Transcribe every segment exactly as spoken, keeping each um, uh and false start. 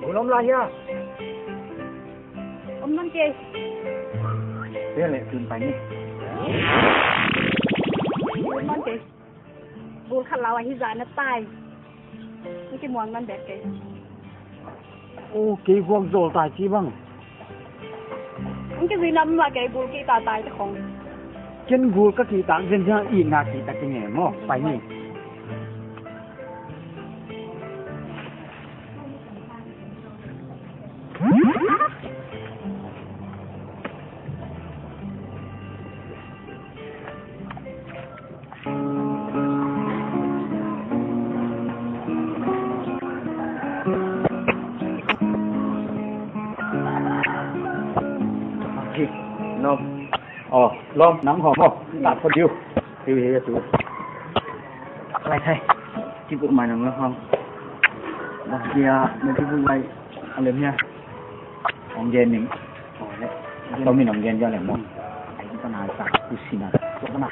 Gul om lai hia? Om man kei. Sia leh tun pai ni. Om man kei. Gul khat lau ahi zah na tai. Hong kimuang man bek kei. Aw, kei huak zawl tai ci bang. Hong kizui nam mah kei, gul kihta tai te khong. Ken gul ka kihtak zenzen, itna kihtak kei nge maw? Pai ni. Lawm. Aw, lawm, nang hawm aw. Tak khawng diu. Hiu, hiu, hiu. Lai thai. Ci buk mai nang hawm. Dah dia, nanti buk mai. A lem hia? Hong gen ning. Tawm in hong gen dia lem maw. Ai, tua na sa, tua sina. Tua na.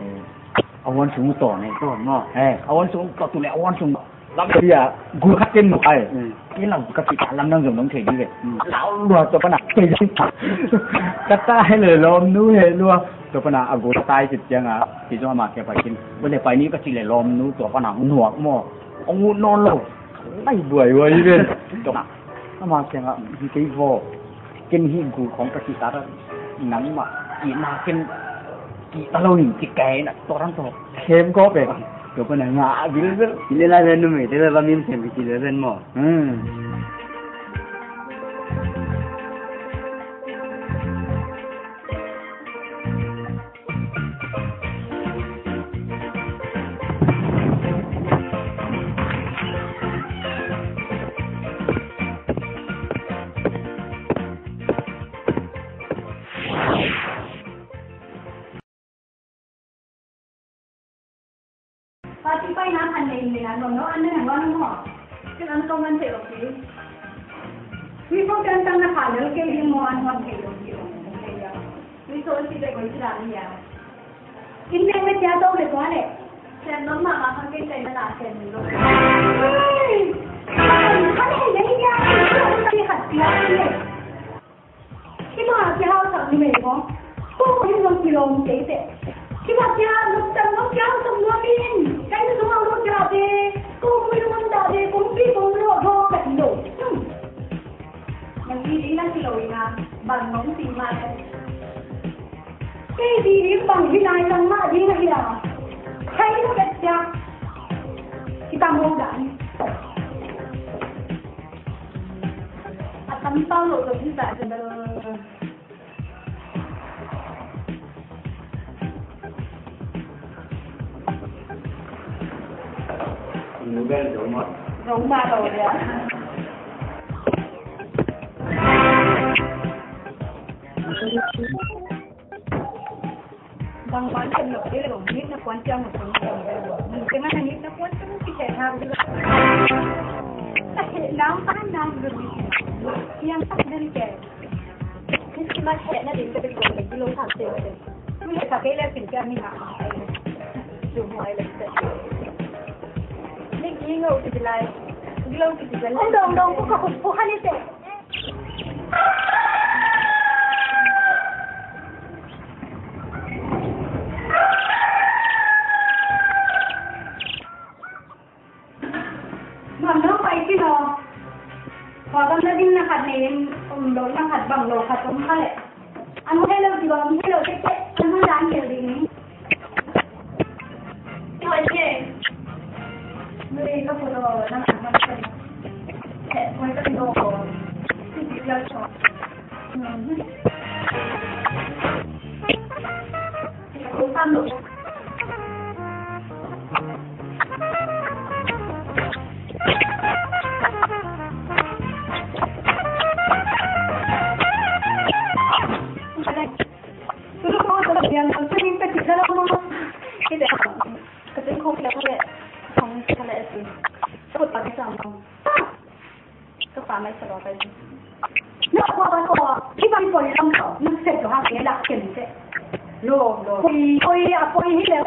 Eh, a huan sung tawh ne. Tawh maw. Eh, a huan sung tawh tu le a huan sung. Lam dia, gul khat ken maw ai. Mm. Kei lam ka ci ta lam nang zong nong thei di ve. Mm. Lau lua tua pana. Thei di. Ka ta he le lawm nu he lua. Tua pana a gul tai cit ciang a. Ci zong ama kia pai kin. Bole pai ni ka ci le lawm nu tua pana nuak maw. Ong ut nawn lo. Ai buai buai hi ven. Tua na. Ama kiangah hi kei vaw. Ken hih gul khawng ka kihtak a, nangmah itna ken kihta lo ning ci kei na, tua rang tawh khem kawp e. Tua pana ngah vilvel. Ci le lai ven, numeite le va mim khem kei ci le ven maw. Hmm. Party paina khan nei nei a nuam lo an na nang lo maw? Ken an kong an thei lo ki. Mi kong ken tang na kha lo ke ding maw an hon thei lo ki. Ui, so si le koi si la ni ya. In meng le tia to le tua le. Sen nom ma ma khang kei kai na la sen lo. Ui. Kan hei le ya. Kan hei khat tia le. Ki ma ki hau sak ni mei mo. Ko ko ni lo ki lo te te. Ki ma ki hau lo tan lo ki hau sak lo min. Kai ni lo lo ki hau te. Ko ko ni lo ta te. Ko pi ko lo ho ka ti lo. Hmm. Nang ti ding na si lo ina, bang nong ti ma te. Kei ti ding bang hi nai nang ma ding na hi la. Khai lo ka tia. Kita mo da ni. A tam pau lo lo hi sa te da. Zong mah lo dia. Bang ban kan lo dia lo, mit na kuan tiang mo. Mungkin mana mit na kuan tiang mo kita harus. Tapi nampak nang berbeda. Yang tak dari ke. Christmas hehna ding ka diklo ka gilo kha se. Tu heh kha kei le sin ka mi ha. Zu mo ai le se. Ni ki ngo ki lai. Gilo ki lai. Ong dong dong ko ka ko ko ha ni se. Nuam nuam pai ci maw. Khua bang na ding na khat nei in, um lo na khat bang lo khat om kha leh. An hong heh lo ci bang, hong heh lo tek tek, an hong dan kel ding. Tua ci e. Nui ka phu lo na khat bang tek. Heh, hoi ka phu lo. Ci ci lo. Ka pa mai sa lo kai. Na khua ba ko, ki ba poi lam ko, na set lo ha ke lak ken te. Lo, lo. Poi, poi, a poi hi le.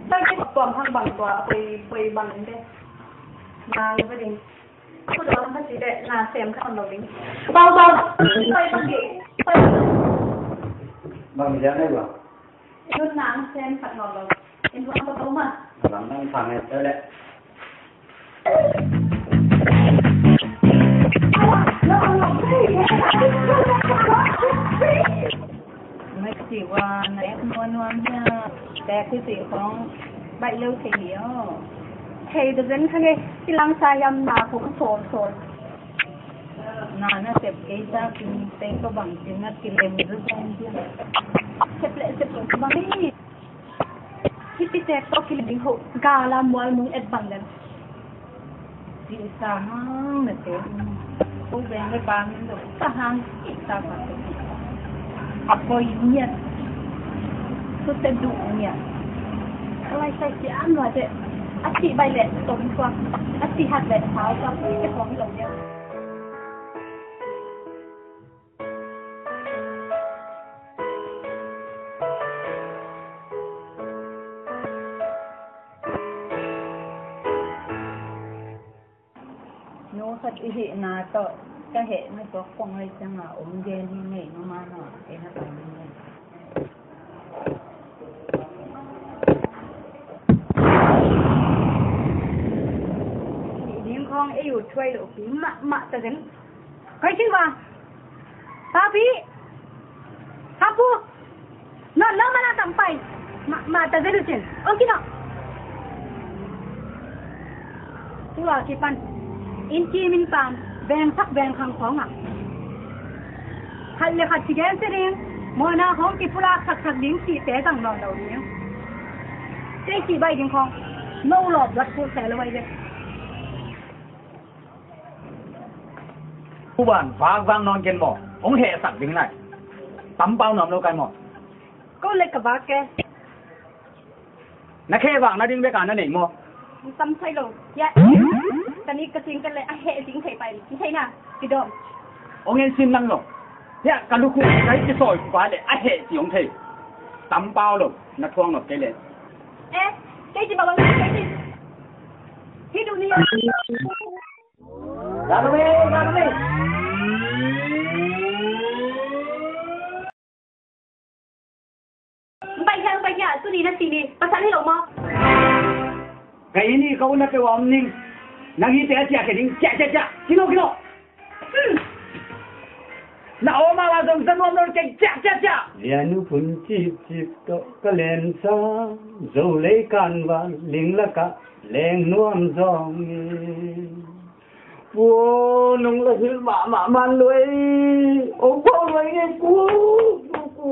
Tua kituam hang bang tua, poi, poi bang in te. Na, lu ka ding. Ku dawng ka si te, na sem ka on lo ding. Pau, pau. Poi bang ding. Poi. Bang ding ai ba. Nun nang sem ka on lo. In bang ka tau ma. Bang nang sang ai te le. Maici ua na ek nuamnuam hia, tek hi cih khong baih lo thei hi aw. Thei ta zen kha ngei, ci lang sa hiam na khong sawlsawl. Na na sep kei ta kin tei ko bang cin na kilem zu zen hia. Sep leh sep lo bang hi. Hih pitek tawh kilem ding hoh gala mual mung et bang lem. Cih sa hang na te. Ko beng le bang in lo sa hang cih sa pa te. A poi ngiat. Sute duh ngiat. A lai sai ci an wa te. A cih bai le tom tuak. A cih hat le sau tuak. Te khong lo ngiat. Nu khat i hihna tawh ka hehna suak kong lai cianga om gen hi ngei nu ma no ei na pai ni ngei. Hih ding khong ei uh thuai lo pi mahmah ta zen. Koi cin va. Papi. Hapu. No, no mana tang pai. Ma, ma ta zelu cin. Ong kino. Tua kipan. In kimin pan. Beng sak beng khang khong a. Khat le khat ci gen si ding. Mona khong kipulak sak sak ding si te tang no lo ding. Te si bai ding khong. No lo dot pu se lo bai de. Kuban vakvak nawn ken maw? Hong hehsak ding lai. Tampau nuam lo kai maw? Ko le ka vak ke. Na khe vak na ding bek a na nei maw? Tam sai lo. Ya. Ka ni ka sing ka le a heh sing thei pai. Ki thei na. Ki dom. Hong en sim nang lo. Ya ka lukhu ka hih ki soi pa le a heh si hong thei. Tampau lo. Na thuang lo ke le. Eh, kei ci ba wang kei ci. Hi du ni. Pai hia, pai hia, tuni na si ni, pasal hi lo maw? Ka ini ka una pe wa om ning. Nang hi te a tia ke ding, cia, cia, cia. Kino, kino. Hmm. Na om a wa zong zan om lo ke, cia, cia, cia. Lianu phun cip cip to ka len sa, zo lei kan wa ling la ka leng nuam zong. Pu, nong la hilh mahmah man lo ei. Ong pau lo ei nge pu. Pu, pu.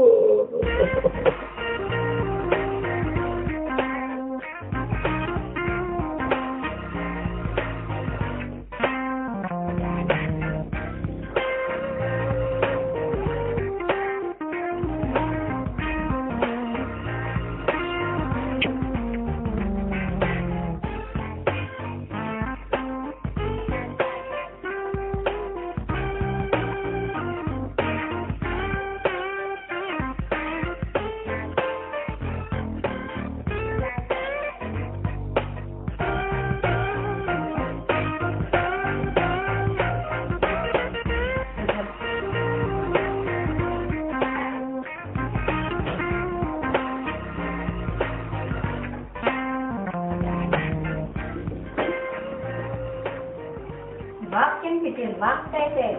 Vak keng pitin vak tete.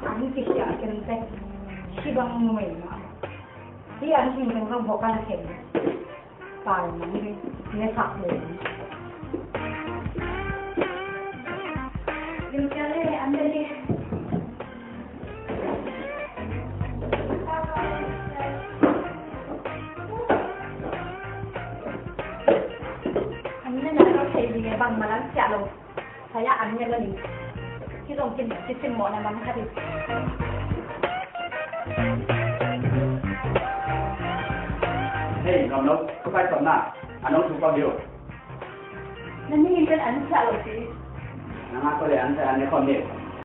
An kisia keng te. Sibang numei ma. Hi an hing keng kang bokan keng. Pai nang ding ne sak le. Lim kale an ding. An ne na lo thei ding e bang malang sia lo. Saya an ne lo ni. Ki zong kin ki sim mo na mam kha di. Hei, nom lo, ko pai som na. An ong thu pa biu. Na ni in pen an sia lo si. Na nga ko le an sia an ne kom ni.